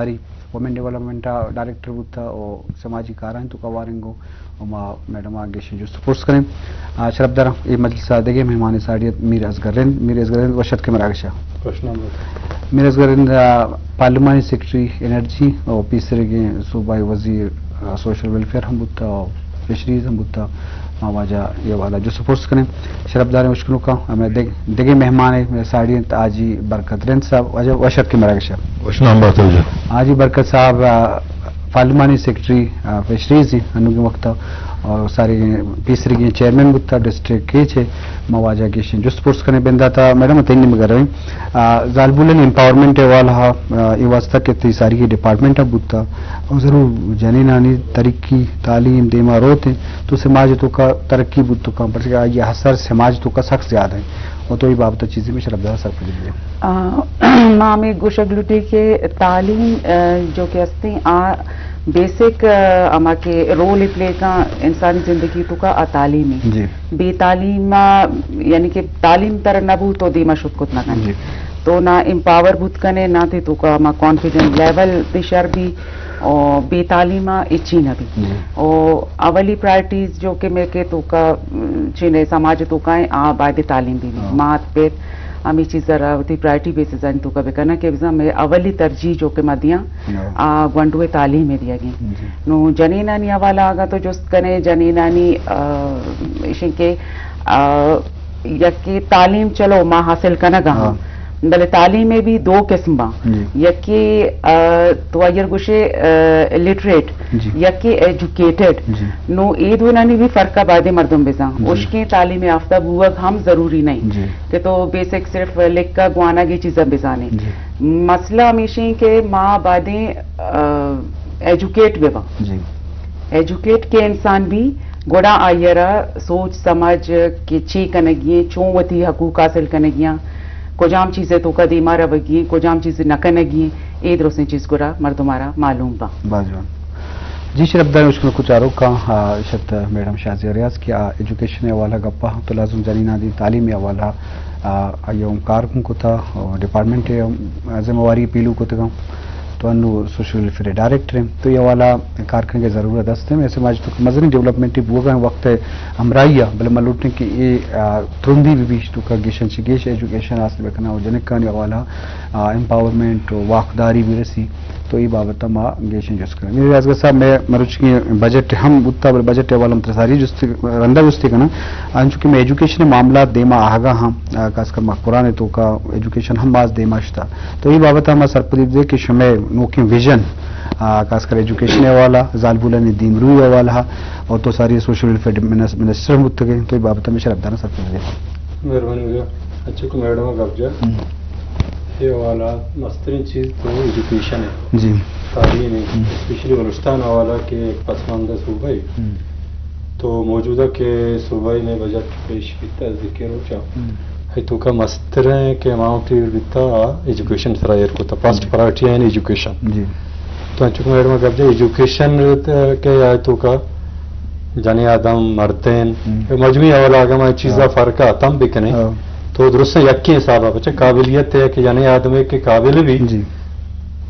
ساری women development ء ڈائریکٹر بوتا و سماجی کارانی توکا وارنگو و ما میڈم ء گیشیں جست پرس کنیں۔ آ، شرپداراں، اے مجلس ء دگہ مہمان ساڑی ات میر اصغر رند۔ میر اصغر رند وش اتکے مراگش ء۔ خوش نام بات۔ میر اصغر رند، آ، پارلیمانی سیکرٹری انرجی و پیسریگیں صوبائی وزیر، آ، سوشل ویلفیئر ہم بوتا و فشریز ہم بوتا۔ ما واجہ یہ والا جست پرس کنیں۔ شرپداریں اشکنوکاں، ہمیں دگ-، دگہ مہمان ء ساڑی انت حاجی برکت رند صاحب۔ واجہ وش اتکے مراگش ء۔ وش نام بات واجہ۔ حاجی برکت صاحب، آ، پارلیمانی سیکرٹری، آ، فشریز انت انوگیں وقت ء، اور ساری پیسریگیں چیئرمین بوتا ڈسٹرکٹ کیچ ء۔ ما واجہ گیشیں جست پرس کنیں بندات ء۔ میڈم تئی نیمگ ء رویں۔ آ، زالبولانی امپاورمنٹ ء حوالہ ء، آ، اے واسطہ کہ تئی ساری ڈپارٹمنٹ ء بوتا، اور ضرور جنینانی ترقی، تعلیم دیما روت انت، تو سماج توکا ترقی بوت تو کم، پرچہ کہ آئی اثر سماج توکا سخت زیادہ ہیں۔ و تو اے بابت چیزیں میں شرپدار سرپدی دے۔ آ، ما ہمیں گوشگ لوٹی کہ تعلیم، آ، جو کہ ہستی آ بیسک، آ، ہما کہ رول پلے کا انسانی زندگی توکا آ تعلیم ہے۔ جی۔ بے تعلیم، آ، یعنی کہ تعلیم تر نہ بو تو دیما شت کت نہ کنے۔ جی۔ تو نہ امپاور بوت کنے، نہ تے توکا ہما کانفیڈنس لیول تے شر بی، او بے تعلیم ء ہچی نہ بی۔ جی۔ او اولی پرائرٹیز جو کہ میں کہ توکا، م، چینے سماج توکا ہیں، آ باید تعلیم بی۔ ہاں۔ مات پت ہمیں چیز ذرا وتی پرائرٹی بیسز آنی توکا بکنن کہ بزاں میں اولی ترجیح جو کہ ما دیاں، ہاں۔ آ گونڈو تعلیم دیا گی۔ جی۔ نو جنینانی حوالہ آگا تو جست کنے، جنینانی، آ، اشن کہ، آ، یکے تعلیم چلو ما حاصل کنگا ہاں۔ ہاں۔ بلے تعلیم ء بھی دو قسم باں۔ جی۔ یکے، آ، تو آئیر گوشے، آ، لٹریٹ، جی۔ یکے ایجوکیٹڈ۔ جی۔ نو اے دونانی بھی فرق ء بایدیں مردم بزاں۔ جی۔ اشکیں تعلیم یافتہ بوگ ہم ضروری نہیں جی۔ کہ تو بیسک صرف لکھگ وانگ اے چیزاں بزانے۔ جی۔ مسئلہ ہمیشی کہ ما بایدیں، آ، ایجوکیٹ بباں۔ جی۔ ایجوکیٹ کہ انسان بی، گڑا آئی ء را سوچ سمجھ کہ چے کنگی ایں، چون وتی حقوق حاصل کنگی ایں، کجام چیز ء توکا دیما روگی ایں، کجام چیز نہ کنگی ایں، اے درستیں چیز گڑا مردم ء را معلوم باں۔ باز جوان۔ جی شرپدار اشکنوک و چاروکاں، آ، اشت میڈم شازیہ ریاض کہ آ ایجوکیشن ء حوالہ گپا تو لازم جنیناں دی تعلیم ء حوالہ، آ، آئی ء ہم کار کن کتا، ڈپارٹمنٹ ء ہم ذمہ واری پیلو کتگاں۔ تو انو سوشل ویلفیئر ڈائریکٹر ہیں، تو یہ والا کار کنگ ضرورت است ہیں۔ ایسے ماج تو مزنی ڈیولپمنٹ بوگا وقت ہمراہی ہے، بلے من لوٹیں کہ یہ، آ، ترندی بھی بیش تو کا گیشن چی گیش ایجوکیشن آستے بکنا و جنکانی حوالہ، آ، امپاورمنٹ و واکداری بھی رسی، تو یہ بابت ما گیشن جس کریں۔ میرے اصغر صاحب، میں مروچ کی بجٹ ہم بوتا، بلے بجٹ حوالہ ہم ترساری جست، رندہ جستے کنا، انچو کہ میں ایجوکیشن معاملات دیما آہگا ہم، آ، خاص کر مکران تو کا ایجوکیشن ہم باز دیما شتا۔ تو اے بابت ء ما سرپدی بدے کہ شمئے نوکیں ویژن، آ، خاص کر ایجوکیشن ء حوالہ، زالبولانی دیمروئی ء حوالہ، اور تو ساری سوشل ویلفیئر منس-، منسٹر ہم بوتگے، تو اے بابت ء ہمے شرپداراں سرپدی بدے۔ مہربانی ہوگا۔ انچو کہ میڈم ء گپ جا، ہم۔ اے حوالہ مسترین چیز تو ایجوکیشن ہے۔ جی۔ تعلیم ہے۔ ہم۔ اسپیشلی بلوچستان حوالہ کہ ایک پسماندہ صوبہ ہے۔ ہم۔ تو موجودہ کہ صوبائی میں بجٹ پیش بیتا ذکر ہو چا۔ ہم۔ اے تو کا مستریں کہ اماؤنٹ ایر بیتا ایجوکیشن سرا ایر کوتا، فرسٹ جی۔ پرائرٹی ہے ایجوکیشن۔ جی۔ تو انچو کہ میڈم گپ جا ایجوکیشن کہ آئے تو کا جنی آدم مردین، ہم۔ مجموعی حوالہ اگر میں چیزا ہاں۔ فرق آتم بکنے، ہاں۔ تو درست یکی حساب ہے، بچہ قابلیت ہے کہ جنی آدم ہے کہ قابل بھی، جی۔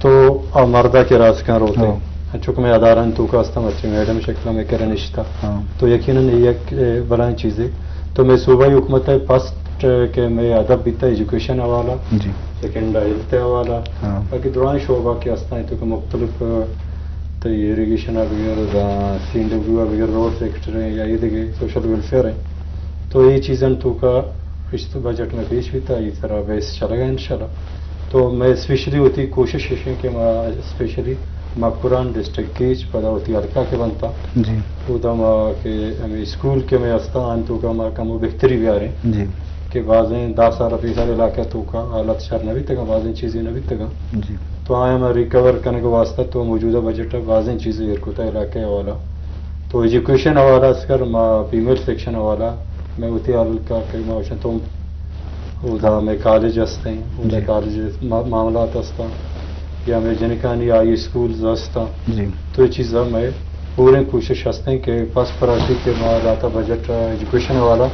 تو آ مردا کے راز کن روتے۔ ہاں۔ انچو کہ میں اداران تو کا استم اچھے میڈم شکل میں کرن اشتا۔ ہاں۔ تو یقیناً یہ یک، اے، بلائیں چیزے۔ تو میں صوبائی حکومت ہے پسٹ کہ میں ادب بیتا ایجوکیشن حوالہ، جی۔ سیکنڈ ہیلتھ حوالہ، ہاں۔ باقی درائیں شعبہ کے استائیں تو کہ مختلف، اے، تو ایریگیشن آ بگر، دا سی این ڈبلیو آ بگر، روڈ سیکٹر ہیں یا یہ دیگه سوشل ویلفیئر ہیں۔ تو یہ چیزیں تو کا اس بجٹ میں پیش بیتا، یہ سرا بیس چلگا انشاءاللہ۔ تو میں اسپیشلی ہوتی کوشش ہے کہ ما اسپیشلی مکران ڈسٹرکٹ کیچ پدا ہوتی حلقہ کے بنتا۔ جی۔ اودا ما کہ ہمیں اسکول کے میں استا آن تو کا ما کمو بہتری بیاریں۔ جی۔ کہ بازیں دہ سال پیسر علاقہ تو کا حالت شر نہ بیتگا، بازیں چیزیں نہ بیتگا۔ جی۔ تو آیا ما ریکور کنگ واسطہ تو موجودہ بجٹ بازیں چیزیں ایر کوتا علاقہ حوالہ۔ تو ایجوکیشن حوالہ اس کر ما فیمیل سیکشن حوالہ میں ہوتی حلقہ کہ ما وشن تو اودا ہمیں کالج ہستیں، اودا جی۔ کالج ما-، معاملات ہستاں، یا ہمیں جنکانی ہائی اسکولز ہستاں۔ جی۔ تو یہ چیزا میں پوریں کوشش ہستیں کہ فرسٹ پرائرٹی کہ ما داتا بجٹ ایجوکیشن حوالہ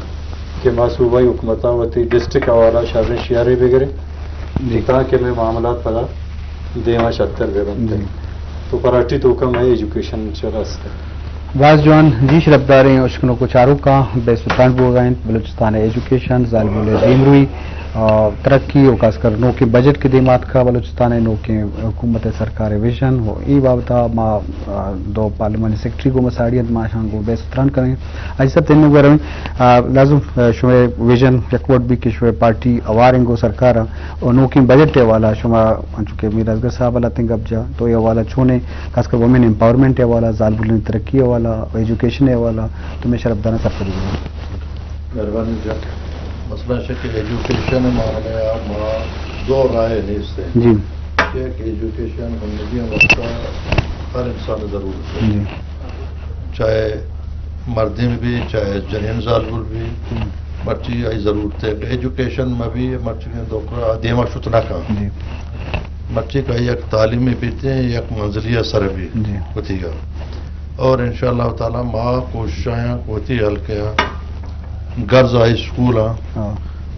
کہ ما صوبائی حکومت وتی ڈسٹرکٹ حوالہ شریں شیئرے بگرے جی۔ تاکہ میں معاملات پدا دیما شتر بہ بنت۔ جی۔ تو پراٹی توکا مئے ایجوکیشن چہ راست۔ باز جوان۔ جی، شرپداریں اشکنوک و چاروکاں، بے ستران بوگا انت بلوچستان ایجوکیشن، زالبول دیمروی، آ، ترقی و خاص کر نوکیں بجٹ کے دیماتکا بلوچستان نوکیں حکومت سرکار ویژن و ای بابتا ما، آ، دو پارلیمانی سیکرٹری گو مساڑی انت، ما شان گو بے ستران کریں۔ اج سب تینوں گرم، آ، لازم، آ، شمئے ویژن یک وٹ بھی کہ شمئے پارٹی اوار انگو سرکار و نوکیں بجٹ حوالہ شما انچو کہ میر اصغر صاحب ء لہتیں گپ جا، تو اے حوالہ چون ایں، خاص کر وومن امپاورمنٹ ء حوالہ، زالبولانی ترقی ء حوالہ، ایجوکیشن ء حوالہ، تو مئے شرپداراں سرپدی بدئے۔ مہربانی جان، مسئلہ اش کہ ایجوکیشن ء معاملہ ء ما دو رائے نیست ایں۔ جی۔ یک ایجوکیشن زندگی ء واسطہ ہر انسان ء ضرورت ہے۔ جی۔ چاہے مردین بھی، چاہے جنین زالبول بھی، ہم۔ مرچی آئی ضرورت ہے کہ ایجوکیشن میں بھی مرچی کے دکرا دیما شت نہ کن۔ جی۔ مرچی کا یک تعلیمی بیتے، یک منزلی سر بھی جی۔ ہوتی گا۔ اور انشاءاللہ تعالی ما کوششاں وتی حلقے گرز ہائی اسکول ہاں۔ ہاں۔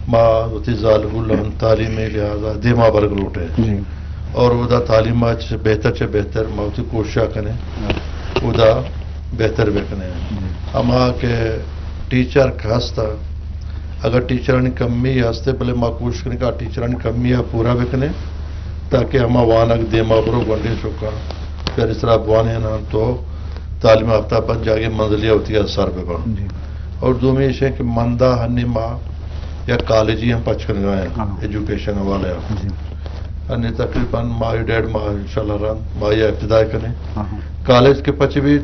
ما وتی زالبولان تعلیمی لحاظ دیما برگ لوٹے۔ جی۔ اور ادا تعلیم چہ بہتر چہ بہتر ما وتی کوشش کنیں۔ ہاں۔ ادا بہتر بکنیں۔ جی۔ ہما کہ ٹیچر کہ ہستا، اگر ٹیچرانی کمی ہستے، بلے ما کوشش کنیں کہ آ ٹیچرانی کمی آ پورا بکنیں، تاکہ ہما وانگ دیما برو گونڈیں چکاں، پھر اس طرح بوانیناں تو تعلیم یافتہ بن جاگے منزلی ہوتی ہے سر ببن۔ جی۔ اور دومی ایش ہے کہ مندا ہنی ما یک کالجی ہم پچ کنگا ہیں، ہاں۔ ایجوکیشن حوالے ہم۔ جی۔ ہنی تقریباً ماہی ڈیڑھ ماہ انشاءاللہ رند ماہی ابتدا کنیں۔ ہاں۔ کالج کے پچ بھی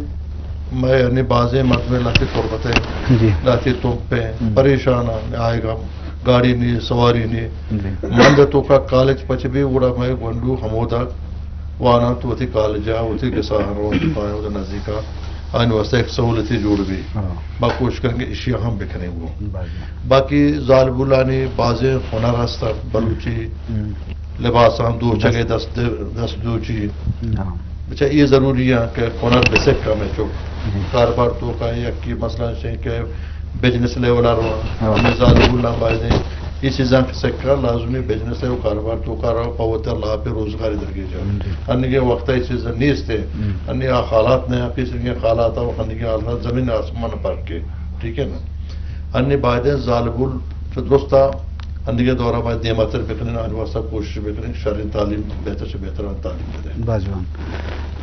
میں ہنی بازیں مردم لاتی تربت ہیں، جی۔ لاتی تمپ ہیں، ہم۔ پریشان ہیں، آئے گا گاڑی نہیں، سواری نہیں۔ جی۔ مند تو کا کالج پچ بھی گڑا میں گونڈو ہمودا وانا تو وتی کالج آ، وتی گسا ہر وقت پائے، وتی نزدیکا آئین واسطہ ایک سہولتی جوڑ بھی۔ ہاں۔ ما کوشش کریں گے اشیا ہم بکنیں وہ۔ باقی۔ باقی زالبولانی بازیں ہنر ہستا، بلوچی ہم۔ لباساں دوچگے، دست، دست دوچی۔ ہاں۔ بچا یہ ضروری ہے کہ ہنر بسکا میں چوک۔ ہم۔ کاروبار تو کا ہے، یک کی مسئلہ ہے کہ بزنس لیول آ رہا۔ ہاں۔ ہمیں زالبولاں باید ہے، یہ چیزاں کہ سکا لازمی بزنس ہے، وہ کاروبار تو کا رہا، پوت اللہ پہ روزگاری درگی جا۔ ہم، جی۔ انگے وقت یہ چیز نیست ہے۔ ہم۔ انگے آ حالات نہیں، کس انگے حالات آ، انگے حالات زمین آسمان فرق ہے۔ ٹھیک ہے نا؟ انی بایدیں زالبول چہ درستا اندگہ دورا باید دیماتر بکنن، آنی واسطہ کوشش بکنن کہ شریں تعلیم، بہتر چہ بہتر آن تعلیم بدن۔ باز جوان۔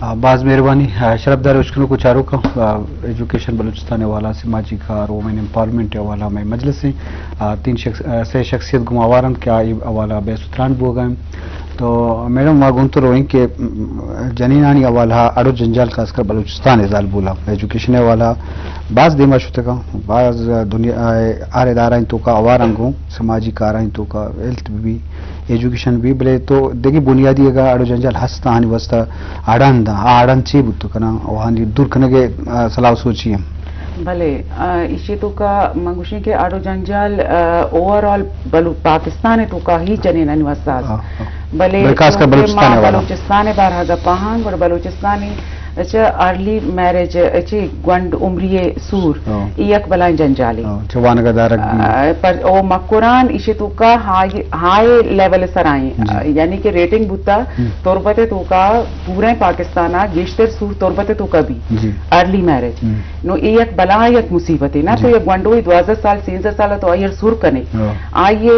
آ، باز مہربانی، آ، شرپدار اشکنوک و چاروکاں، آ، ایجوکیشن بلوچستان حوالہ، سماجی کار، وومن امپاورمنٹ حوالہ مئے مجلس ہیں۔ آ، تین شخص، آ، سے شخصیت گوں ہوار انت کہ آ اے حوالہ بحث و تران بوگا ہیں۔ تو میڈم، ما گوں تو روئیں کہ، م، جنینانی حوالہ اڑ و جنجال خاص کر بلوچستان ء زالبولاں ایجوکیشن ء حوالہ باز دیما شتگاں، باز دنیا ء ہر ادارہ توکا آواران گوں سماجی کاراں توکا ہیلتھ بھی، ایجوکیشن بھی، بلے تو دگہ بنیادی اگا اڑ و جنجال ہست آنی واسطہ اڑاند، آ اڑاند چی بوت کناں و آنی دور کنگ ء، آ، صلاح و سوچی ہم۔ بلے، آ، ایشی توکا من گوشیں کہ اڑ و جنجال، آ، اوور آل بلو-، پاکستان توکا ہی جنینانی واسطہ است۔ ہاں، ہاں۔ بلے بلے خاص کر چونکہ بلوچستان ما والا۔ بلوچستان بارہ گپا ہاں، گڑا بلوچستانی چہ ارلی میرج، چہ گونڈ عمری سور، ہاں۔ ای یک بلائیں جنجالے۔ ہاں، چہ وانگا دارگ بھی۔ آ، پر او مکران ایشی توکا ہائی، ہائی لیول سرائیں، جی۔ یعنی کہ ریٹنگ بوتا، ہم۔ تربت توکا پورے پاکستان گیشتر سور تربت توکا بھی۔ جی۔ Early marriage. ہم۔ نو اے یک بلا یک مصیبت ہے نا، جی۔ تو یک گونڈوی دوازدہ سال، سیزدہ سال تو آئی سر کنے۔ ہاں۔ آئی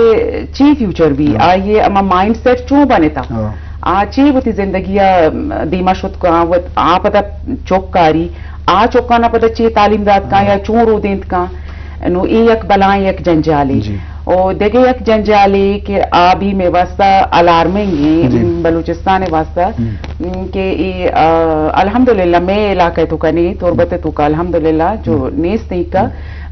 چی فیوچر بھی، ہاں۔ آئی اما مائنڈ سیٹ چون بنے تا؟ ہاں۔ آ چی وتی زندگی دیما شت کان، وت آ پدا چوک کاری، آ چوکانا پدا چی تعلیم دات کان، ہاں۔ یا چون رو دینت کان؟ نو اے یک بلائیں یک جنجالے۔ جی۔ او دگہ یک جنجالے کہ آ بھی مے واسطہ الارمنگ ہیں، جی۔ بلوچستان واسطہ، ہم۔ کہ اے، آ، الحمدللہ مے علاقہ تو کنے، تربت تو کا الحمدللہ جو ہم۔ نیست نہیں کا، ہم۔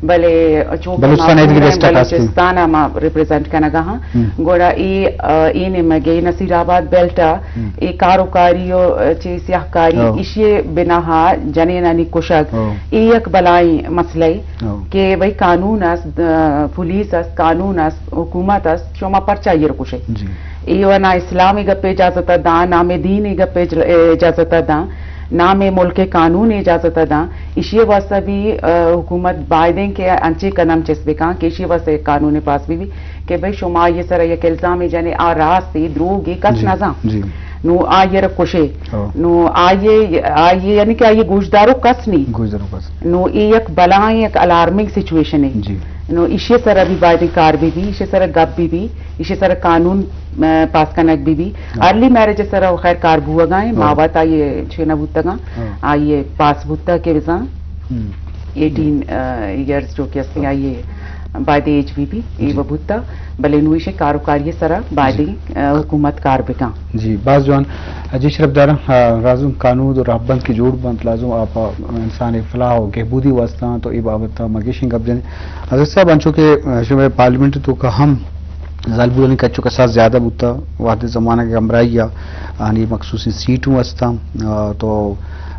بلے چونکہ بلوچستان ما ایک پورا ریکویسٹ ہے خاص کی۔ بلوچستان ما ریپرزینٹ کنگا ہاں۔ ہم۔ گوڑا اے، آ، اے نیمگے نصیر آباد بیلٹ آ، ہم۔ اے کاروکاری و، آ، چی سیاہ کاری، ہاں۔ ایشی بناہا جنینانی کشگ، ہاں۔ اے یک بلائیں مسئلہ ہے۔ ہاں۔ کہ بھئی قانون است، آ، پولیس است، قانون است، حکومت است، شما پرچا یہ رو کشے؟ جی۔ اے و نا اسلام گپ اجازت داں، نام دین گپ اج-، اجازت داں، نام ملک قانون اجازت داں۔ ایشی واسطہ بھی، آ، حکومت بایدیں کہ انچے قدم چست بکاں کہ ایشی واسطہ یک قانون پاس بھی، بھی کہ بھئی شما یہ سر یک الزام جنے آ راست ہے، دروگ ہے، کچھ جی، نہ زاں۔ جی۔ نو آئی ءَ را کشے۔ ہاں۔ نو آئی ءَ، آئی ءَ، یعنی کہ آئی ءَ گوشدارو کس نہیں۔ گوشدارو کس۔ نو اے یک بلائیں، یک الارمنگ سچویشن ہے۔ جی۔ نو ایشی سر ابھی باید کار بھی بھی، ایشی سر گپ بھی بھی، ایشی سر قانون، آ، پاس کنگ بھی بھی۔ ہاں۔ ارلی میرج سر خیر کار بوگا ہیں، ہاں۔ ماوت آئی چھ نہ بوتگا، ہاں۔ آئی پاس بوتا کہ بزاں ہم۔ ایٹین، آ، ایئرز جو کہ استے آئی باید ایج بھی بھی، اے جی۔ وہ بوتا، بلے نو ایشی کاروکاری سر باید جی۔ آ، حکومت کار بکاں۔ جی، باز جوان۔ جی، شرف داراں، آ، لازم قانون و رہبند کہ جوڑ بنت، لازم آپ انسان فلاح و گہبودی واسطہ تو اے بابت ما گیشیں گپ جنیں۔ حضرت صاحب، انچو کہ، آ، شمئے پارلیمنٹ توکا ہم زالبولانی کچ و کساس زیادہ بوتا، وہد زمانگ ہمراہی آ آنی مخصوصیں سیٹ ہوں ہستاں، آ، تو،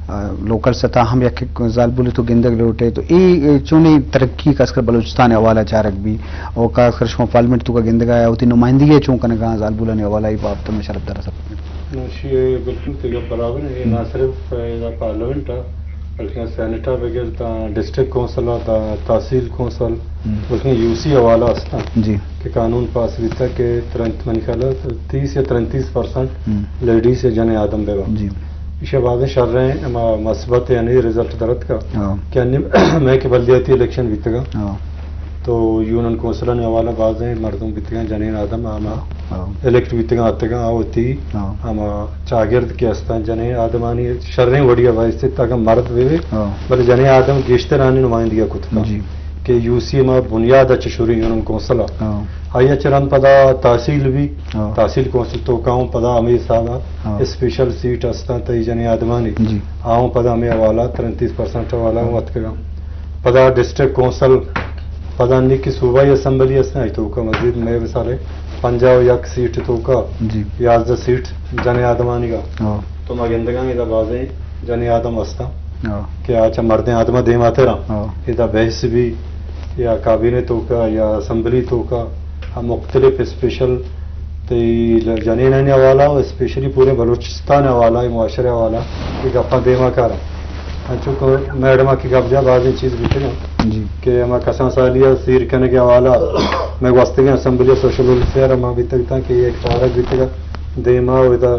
آ، لوکل سطح ہم یک یک زالبولے تو گندگ لوٹے، تو اے، اے چونیں ترقی خاص کر بلوچستان حوالہ چارگ بھی، اور خاص کر شما پارلیمنٹ توکا گندگا ہے، وتی نمائندگی چون کنگا زالبولانی حوالہ اے بابت میں شرف دار صاحب۔ نو، شی، اے بالکل تیگا برابر ہے۔ اے ہم۔ نہ صرف، اے، دا پارلیمنٹ ہے، بلکہ سینیٹ ہے بغیر تا ڈسٹرکٹ کونسل ہے، تا تحصیل کونسل، ہم۔ بلکہ یو سی حوالہ ہستا جی۔ کہ قانون پاس بیتا کہ ترنت منی خیال ہے تیس یا ترنتیس پرسنٹ ہم۔ لیڈیز یا جنیں آدم بے با۔ جی۔ ایشی بعد شریں ہما مثبت یعنی رزلٹ درت کا ہاں۔ کہ انی میں کہ بلدیاتی الیکشن بیتگا۔ ہاں۔ تو یونین کونسلانی حوالہ بازیں مردم بیتگاں، جنین آدم آما ہاں۔ الیکٹ بیتگاں، آتگاں، آ وتی ہاں۔ ہما چاگرد کہ استاں، جنین آدمانی شریں وڑیا بایست اگاں مرد بہ بے، ہاں۔ بلے جنین آدم گیشتر آنی نمائندگی کتگاں۔ جی۔ کہ یو سی ما بنیاد اچ شروع یونین کونسل آ۔ ہاں۔ آئی چہ رند پدا تحصیل بھی، ہاں۔ تحصیل کونسل توکا ہوں پدا ہمیں حساب آ ہاں۔ اسپیشل سیٹ استاں تئی جنین آدمانی۔ جی۔ آ ہوں پدا ہمیں حوالہ ترنتیس پرسنٹ حوالہ ہوں اتکگاں۔ پدا ڈسٹرکٹ کونسل، پدا نی کہ صوبائی اسمبلی است، آئی توکا مزید مئے مثال ہے پنجاہ و یک سیٹ توکا جی۔ یازدہ سیٹ جنیں آدمانی گا۔ ہاں۔ تو ما گندگاں ادا بازیں جنیں آدم ہستاں ہاں۔ کہ آ چہ مردیں آدم دیما تیرا ہاں۔ ادا بحث بھی یا کابینہ توکا یا اسمبلی توکا، آ مختلف اسپیشل تئی جنینانی حوالہ و اسپیشلی پورے بلوچستان حوالہ، معاشرے حوالہ، یہ گپاں دیما کارا۔ انچو کہ میڈم کی گپ جا بازیں چیز بیتگاں جی۔ کہ ہما کسان سالی سیر کنگ حوالہ، میں گوستگیں اسمبلی سوشل ویلفیئر ہما بیتگ تاں کہ ایک پارک بیتگ دیما و ادا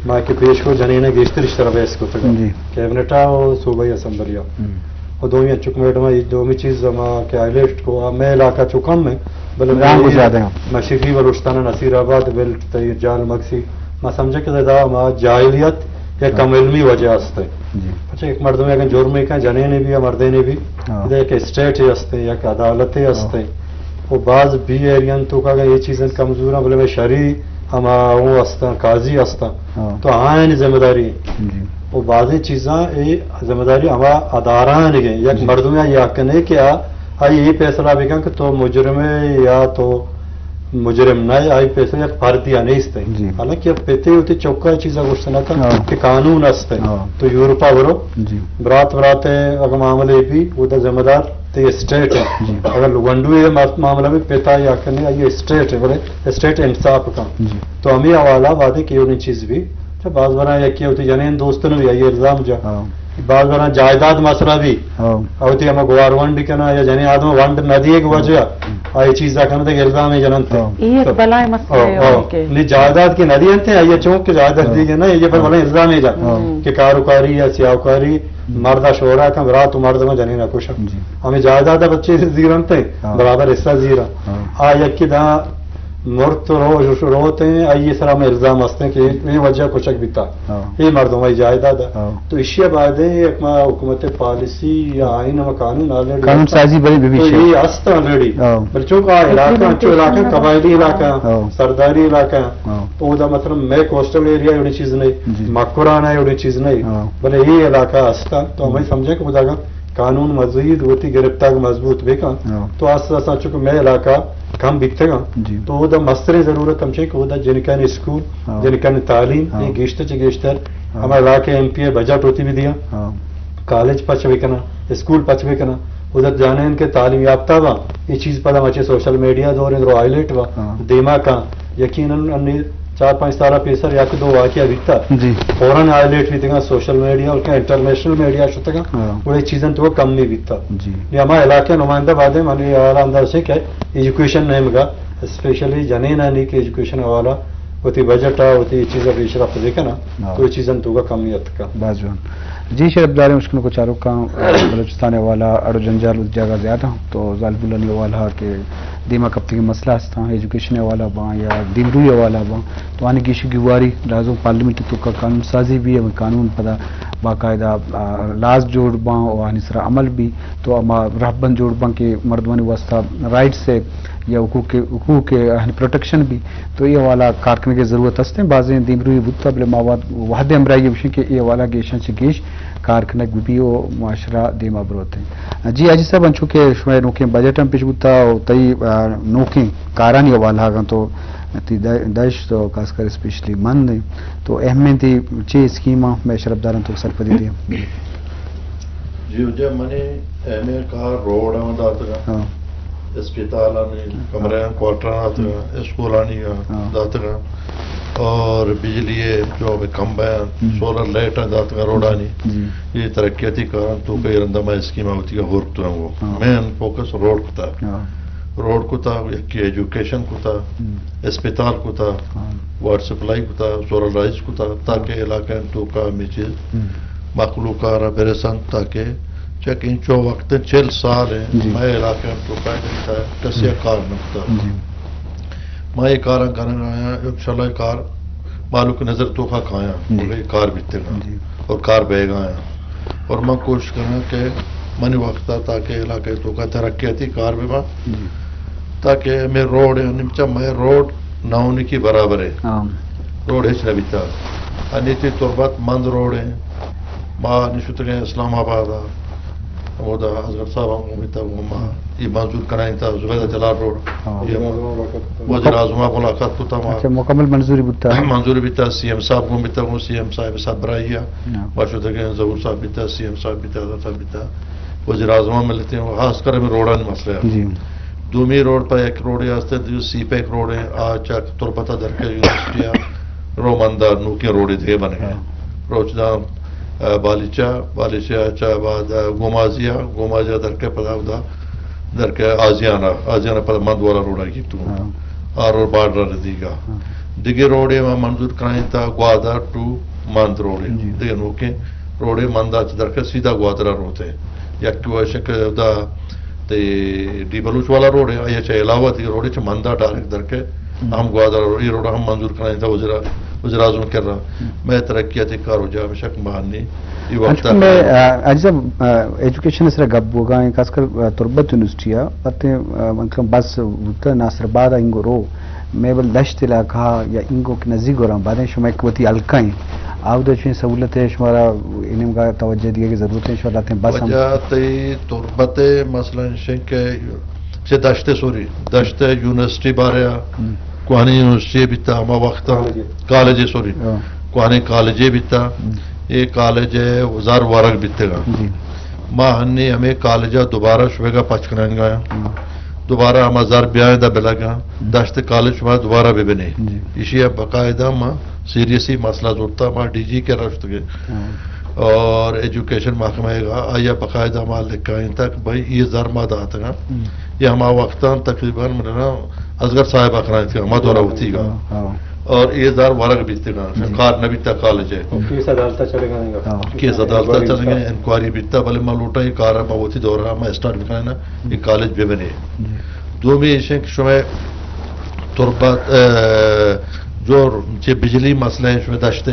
ما کہ پیش کو جنین گیشتر اشترا بحث کو تک جی۔ کیبنٹ و صوبائی اسمبلی۔ ہم۔ و دومی انچک میڈم، یہ دومی چیز ہما کہ ہائی لائٹ کو، آ، مئے علاقہ چو کم ہے، بلے رام کو مئے زیادہ ہیں۔ مشرقی بلوچستان، نصیر آباد، بلٹ، تئی جال مگسی، ما سمجھے کہ دا ما جاہلیت یا ہاں۔ کم علمی وجہ است ہے۔ جی۔ اچھا، ایک مردم اگر جرم کا جنین بھی یا مردین بھی، ہاں۔ ادا ایک اسٹیٹ ہی است ہے، یک عدالت ہی است ہے۔ ہاں۔ و بعض بی ایریان توکا یہ چیزیں کمزور ہیں، بلے میں شری ہما وہ استاں، قاضی استاں۔ ہاں۔ تو آئین ذمہ داری ہیں۔ جی۔ و بعضی چیزاں اے ذمہ داری ہما اداران گئے، یک جی۔ مردم یا یا کنے کہ آ، آئی یہ فیصلہ بکن کہ تو مجرم ہے یا تو مجرم نہ ہے، آئی فیصلہ یک فردی آ نیست ہے۔ جی۔ حالانکہ اب پتے ہوتے چوکا چیزا گوشت نہ کن ہاں۔ کہ قانون است ہے۔ ہاں۔ تو یورپا برو، جی۔ برات برات ہے، اگر معاملے بھی، وہ دا ذمہ دار تے اسٹیٹ ہے۔ جی۔ اگر لگنڈو ہے مر-، معاملہ بھی پتا یا کنے، آئی اسٹیٹ ہے، بلے اسٹیٹ انصاف کن۔ جی۔ تو ہمیں حوالہ بات ہے کہ انہیں چیز بھی، تو بعض برا یکی ہوتی جنین دوستن بھی آئی الزام جا۔ ہاں۔ بعض برا جائیداد مسئلہ بھی، ہاں۔ ہوتی ہمیں گوار ونڈ کنا یا جنین آدم ونڈ نہ دیے کی وجہ، ہاں۔ آئی چیزا کن تے الزام ہے جنن تے۔ ہاں۔ یہ ایک تو بلائیں مسئلہ ہاں، ہے ہاں۔ ان کے۔ نہیں، جائیداد کی نہ دیے تے، آئی چونکہ جائیداد ہاں۔ دی گئے نا، یہ پر ہاں۔ بلائیں الزام ہے جا۔ ہاں۔ کہ کاروکاری یا سیاہکاری، ہم۔ مردا شورا کن، برات و مردم جنین کشا۔ جی۔ ہمیں جائیداد بچے زیرن تے، ہاں۔ برابر حصہ زیرا۔ ہاں۔ آ یکی دا مرت روش روت ہیں، آئی سرا میں الزام ہستے کہ یہ وجہ کچک بیتا۔ ہاں۔ یہ مردم آئی جائیداد۔ ہاں۔ تو اشیا بعد ہے، ایک ما حکومت پالیسی یا آئین و قانون آلریڈی قانون ہستا۔ سازی بڑی ببی تو شے۔ یہ ہستا آلریڈی۔ ہاں۔ بلے چونکہ آ علاقہ، چو علاقہ، قبائلی علاقہ، ہاں۔ سرداری علاقہ، ہاں۔ تو دا مطلب میں کوسٹل ایریا اڑی چیز نہیں، جی۔ مکران ہے اڑی چیز نہیں، ہاں۔ بلے یہ علاقہ ہستا، تو ہمیں ہم۔ سمجھے کہ خدا کا قانون مزید وتی گرفتاگ مضبوط بکن، ہاں۔ تو آستا آستا چونکہ میں علاقہ کم بیتگاں، جی۔ تو دا مستریں ضرورت ہم چے کہ دا جنکانی اسکول، ہاں۔ جنکانی تعلیم، ہاں۔ یہ گیشتر چہ گیشتر ہاں۔ ہمارا علاقہ ایم پی اے بجٹ ہوتی بھی دیا۔ ہاں۔ کالج پچ بہ کناں، اسکول پچ بہ کناں۔ ادا جانیں کہ تعلیم یافتہ باں، اے چیز پدا مچے سوشل میڈیا دور اندر ہائی لائٹ باں، ہاں۔ دیما کاں۔ یقیناً انی چار پنچ سال پیسر یک دو واقعہ بیتا۔ جی۔ فوراً ہائی لائٹ بیتگاں سوشل میڈیا اور کہ انٹرنیشنل میڈیا شتگاں۔ ہاں۔ گڑا اے چیزاں تو کم نہیں بیتا۔ جی۔ یہ ہما علاقہ نمائندہ بعد من یہ حال اندر سے کہ ایجوکیشن نیمگا، اسپیشلی جنینانی کہ ایجوکیشن حوالہ وتی بجٹ ءَ وتی چیز ءَ پیش رفت بہ کناں، ہاں۔ تو اے چیزاں توکا کمی اتکا۔ باز جوان۔ جی شرپ داریں اشکنوک ءُ چاروکاں، بلوچستان ءِ حوالہ اڑ ءُ جنجال وتی جاگہ زیادہ اَنت، تو زالبولانی حوالہ کہ دیما کپتگیں مسئلہ ہستاں، ایجوکیشن ءِ حوالہ باں یا دیمروئی ءِ حوالہ باں، تو آنی گیشی گیواری لازم پارلیمنٹ ءِ توکا قانون سازی بی، ہمے قانون پدا باقاعدہ، آ، لاز جوڑ باں ءُ آنی سرا عمل بی، تو ہما رہبند جوڑ باں کہ مردمانی واسطہ رائٹس ءِ یا حقوق، حقوق ءِ آہانی پروٹیکشن بی، تو اے حوالہ کار کنگ ءِ ضرورت ہستیں۔ بازیں دیمروئی بوتا، بلے ما وہد، وہد ءِ ہمراہی ءَ گوشیں کہ اے حوالہ گیشاں چہ گیش کار کنگ بہ بی ءُ معاشرہ دیما بروتیں۔ جی حاجی صاحب، انچو کہ شمئے نوکیں بجٹ ہم پیش بوتا ءُ تئی، آ، نوکیں کارانی حوالہ اگاں تو تئی د-، دشت ءُ خاص کر اسپیشلی مند ایں، تو اہمیں تئی چے اسکیماں مئے شرپداراں تو سرپدی دے؟ جی، واجہ منی اہمیں کار روڈ آں داتگاں، ہاں۔ اسپتالانی کمرے آں، کوارٹر آں داتگاں، ہم۔ اسکولانی آں ہاں۔ داتگاں، اور بجلی ءِ جو ہمے کمبے آں، ہم۔ سولر لائٹ آں داتگاں روڈانی۔ جی۔ اے ترقیاتی کاراں توکا اے رندا ما اسکیماں وتیگا ہور کتگاں۔ ہاں۔ مین فوکس روڈ کتا۔ ہاں۔ روڈ کتا، یکی ایجوکیشن کتا، ہم۔ اسپتال کتا، ہاں۔ واٹر سپلائی کتا، سولر رائز کتا، تاکہ ہاں۔ علاقہ توکا ہمے چیز ہم۔ مخلوق ءَ را برسنت، تاکہ چک انچو وقت چل سال ایں، جی۔ مئے علاقہ ءِ توکا کسی ءَ کار نہ کتا۔ جی۔ ما اے کاراں کنگ ءَ آیاں، انشاءاللہ اے کار مالوک نظر توکا کایاں، جی۔ اے کار بیتگاں جی۔ اور کار بیگا آیاں۔ اور من کوشش کناں کہ منی وقت ءَ تاکہ علاقہ ءِ توکا ترقیاتی کار بہ باں، جی۔ تاکہ ہمے روڈ ایں، نیمچا مئے روڈ ناؤنکی برابر ایں۔ ہاں۔ روڈ ہچ نہ بیتا۔ انی تئی تربت مند روڈ ایں۔ ما نشتگیں اسلام آباد ءَ، ہمودا اصغر صاحب ہم گون بیتا، گوں ما اے منظور کنائینتا، زبیدہ جلال روڈ۔ ہاں۔ اے وزیر اعظم ءَ ملاقات کتا ما۔ اچھا، مکمل منظوری بوتا؟ منظوری بیتا، سی ایم صاحب گون بیتا، گوں سی ایم صاحب سربراہی ءَ۔ ہاں۔ ما شتگیں، ظہور صاحب بیتا، سی ایم صاحب بیتا، اظہر صاحب بیتا۔ وزیر اعظم ءَ ملتیں، خاص کر ہمے روڈانی مسئلہ ایں۔ جی۔ دومی روڈ پہ یک روڈے ہستیں، دیو سی پیک روڈ ایں، آ چہ تربت ءَ درکے یونیورسٹی ءَ رو مند ءَ نوکیں روڈے دگہ بنگے۔ ہاں۔ روچ داں، آ، بالیچہ، بالیچہ چہ بعد، آ، گومازی ءَ، گومازی ءَ درکے پدا اودا درکے آزیان ءَ، آزیان ءَ پدا مند والا روڈ ءَ گیپتگوں۔ ہاں۔ آ روڈ بارڈر ءَ دیگا۔ ہاں۔ دگہ روڈے ما منظور کنائینتا گوادر ٹو مند روڈے۔ جی۔ دگہ نوکیں روڈے مند ءَ چہ درکے سیدھا گوادر ءَ روت ایں۔ یک تو ایش کہ اودا تئی ڈی بلوچ والا روڈ ایں، آئی ءَ چہ علاوہ دگہ روڈے چہ مند ءَ ڈائریکٹ درکے ہم۔ ہم گوادر ءَ روت، اے روڈ ءَ ہم منظور کنائینتا وزیر، وزیر اعظم ءِ کرا۔ ہم۔ مئے ترقیاتی کار واجہ ہمیشہ کہ ما انی اے وقت انچو کہ مئے، آ، حاجی صاحب، آ، ایجوکیشن ءِ سرا گپ بوگا ایں، خاص کر، آ، تربت یونیورسٹی ءَ، پرتے، آ، مطلب بس بوتا ناصر آباد ءَ اینگو رو، مئے بل دشت علاقہ یا اینگو کہ نزیک گوراں، بعدیں شما یک وتی حلقہ ایں، آودا چویں سہولت ایں، شمارا اے نیمگا توجہ دیگ ءِ ضرورت ایں، شما لہتیں بس ہم۔ واجہ تئی تربت ءِ مسئلہ انشیں کہ چہ دشت ءِ سوری، دشت ءِ یونیورسٹی بارے ءَ، ہم۔ کوہنیں یونیورسٹی بیتا ہما وقت ءَ، کالج۔ کالج، سوری، ہاں۔ کوہنیں کالجے بیتا، ہم۔ اے کالج ءِ زر ورگ بیتگاں۔ جی۔ ما ہنی ہمے کالج ءَ دوبارہ شویگا پچ کننگا آں۔ ہم۔ دوبارہ ہما زر بیائیں دا بلگاں، ہم۔ دشت کالج شما دوبارہ ببنے۔ جی۔ ایشی ءَ باقاعدہ ما سیریسی مسئلہ زرتا، ما ڈی جی ءِ کرا شتگے۔ ہاں۔ اور ایجوکیشن محکمہ ءَ آئی ءَ باقاعدہ ما لکھائینتا کہ بھئی اے زر ما داتگاں۔ ہم۔ اے ہما وقتاں تقریباً من نا اصغر صاحب ءِ کرا اتکا، ہما دورہ وتیگا۔ ہاں، ہاں۔ اور اے زر ورگ بیتگاں، جی۔ کار نہ بیتا کالج ءِ۔ اور کیس عدالت ءَ چلگا انگا۔ ہاں۔ کیس عدالت ءَ چلگا، انکوائری بیتا، بلے ما لوٹاں اے کار ءَ ما وتی دورہ ءَ ما اسٹارٹ بکنائیناں، اے کالج ببنے۔ جی۔ دومی ایشیں کہ شمئے تربت، اے، جو چہ بجلی مسئلہ ایں شمئے دشت ءِ۔